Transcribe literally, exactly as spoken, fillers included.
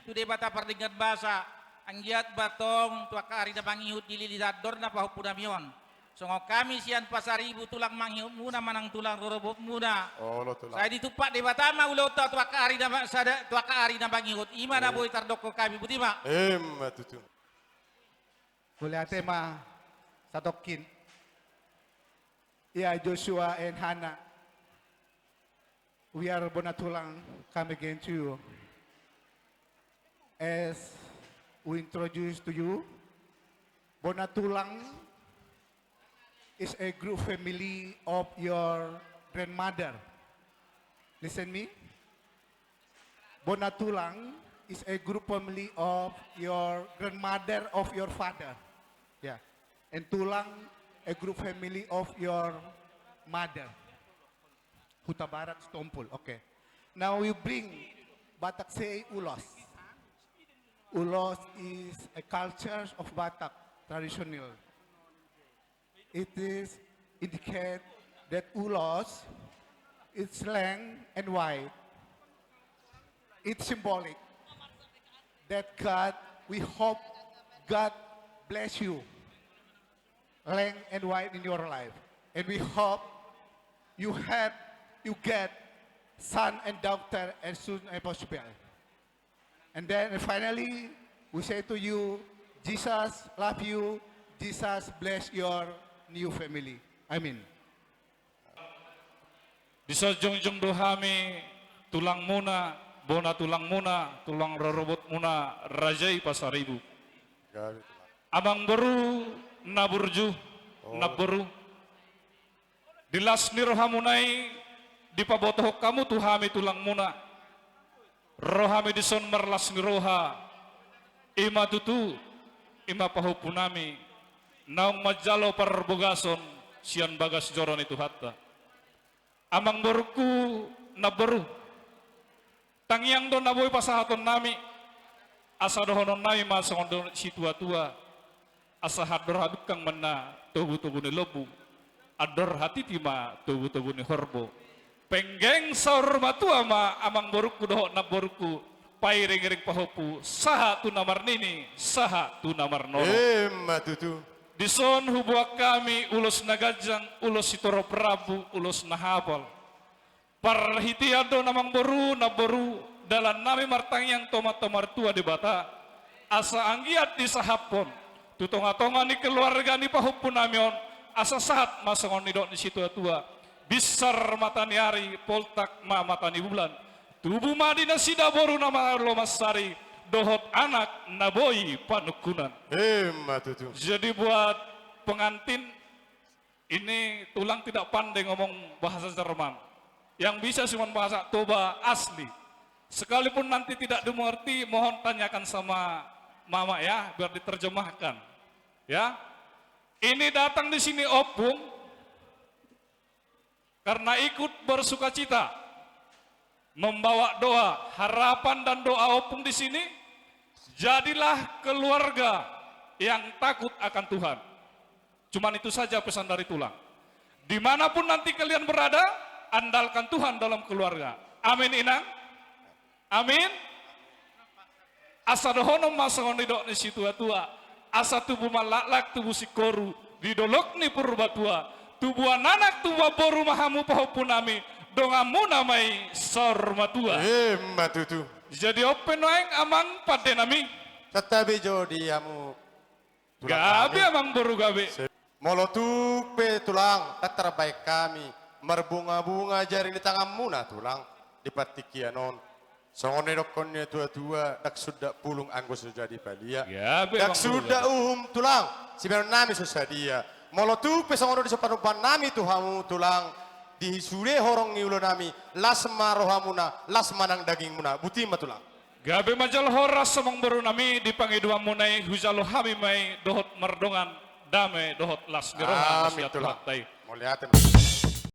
tu Debata pardenggan basa, anggiat ma antong tu angka ari na mangihut dilili andorna pahompunami on. Songon hami sian Pasaribu tulang mangihutmuna manang tulang rorobotmuna. Olo tulang. Sai ditumpak Debata ma ulaonta tu angka ari na ma-, sada, tu angka ari na mangihut. I ma na, eh, boi tardokkon hami, botima. Emma tutu. Mauliate ma, satongkin. Ya, Joshua and Hannah. We are Bona Tulang come again to you. As we introduce to you, Bona Tulang is a group family of your grandmother. Listen me. Bona Tulang is a group family of your grandmother, of your father. Yeah. And Tulang, a group family of your mother. Hutabarat, Sitompul. Okay. Now we bring Batak say ulos. Ulos is a culture of Batak traditional. It is indicate that ulos, its length and wide. It's symbolic that God, we hope God bless you. Length and wide in your life. And we hope you have, you get son and daughter as soon as possible. And then finally, we say to you, Jesus love you, Jesus bless your new family. Amen. Dison jongjong do hami tulangmuna, bona tulangmuna, tulang rorobotmuna, raja i Pasaribu. Gabe tulang. Amangboru, namboru, oh, namboru. Di las ni rohamuna i, dipabotohon hamu tu hami tulangmuna. Ro hami dison marlas ni roha, i ma tutu, i ma pahompunami, naung manjalo parbogason sian bagas joro ni Tuhanta. Amangborungku, namboru. Tangiang do na boi pasahatonnami, asa dohononnami ma songon didok ni situatua, asa andor hadungka ma na togutogu ni lombu, andor hatiti ma togutogu ni horbo. Penggeng saur matua ma amangborungku dohot namborungku, pairingiring pahompu, sahat tu na marnini, sahat tu na marnono. Emma tutu. Dison huboan hami ulos na ganjang, ulos sitorop rambu, ulos na hapal. Parhitean do na amangboru, namboru, dalannami martangiang tu Amanta Martua Debata, asa anggiat disahaphon tu tongatonga ni keluarga ni pahompunami on, asa sahat ma songon nidok ni situatua, binsar mata ni ari, poltak ma mata ni bulan, tubu ma di nasida boru na malo mansari, dohot anak na boi panungkunan. Emma tutu. Jadi buat pengantin, ini tulang tidak pandai ngomong bahasa Jerman. Yang bisa cuma bahasa Toba asli. Sekalipun nanti tidak dimengerti, mohon tanyakan sama mama ya, biar diterjemahkan. Ya. Ini datang di sini opung karena ikut bersukacita, membawa doa, harapan dan doa opung di sini, jadilah keluarga yang takut akan Tuhan. Cuman itu saja pesan dari tulang. Dimanapun nanti kalian berada, andalkan Tuhan dalam keluarga. Amin, Inang? Amin? Asa dohonon ma songon nidok ni situatua, asa tubu ma laklak, tubu singkoru di dolok ni Purbatua, tubuan anak tubuan boru ma hamu pahompunami, donganmuna ma i saur matua. Emma tutu. Jadi on pe nuaeng amang pandenami. Santabi jo di hamu. Gabe, amangboru, gabe. Molo tung pe tulang, ndang tarbahen hami marbungabunga jari ni tanganmuna tulang di partingkian on. Songon na nidokkon ni natuatua, ndang sundat pulung anggo so jadi palia. Gabe, amangboru, gabe. Ndang sundat uhum tulang, sibahenonnami so sadia. Molo tung pe songon on do dison panumpaannami tu hamu tulang, di sude horong ni ulaonnami, las ma rohamuna, las ma nang dagingmuna. Botima tulang. Gabe ma jala horas amangborunami, di pangidoanmuna i hujalo hami ma i dohot mardongan dame dohot las ni roha. Amin tulang. Mauliate ma.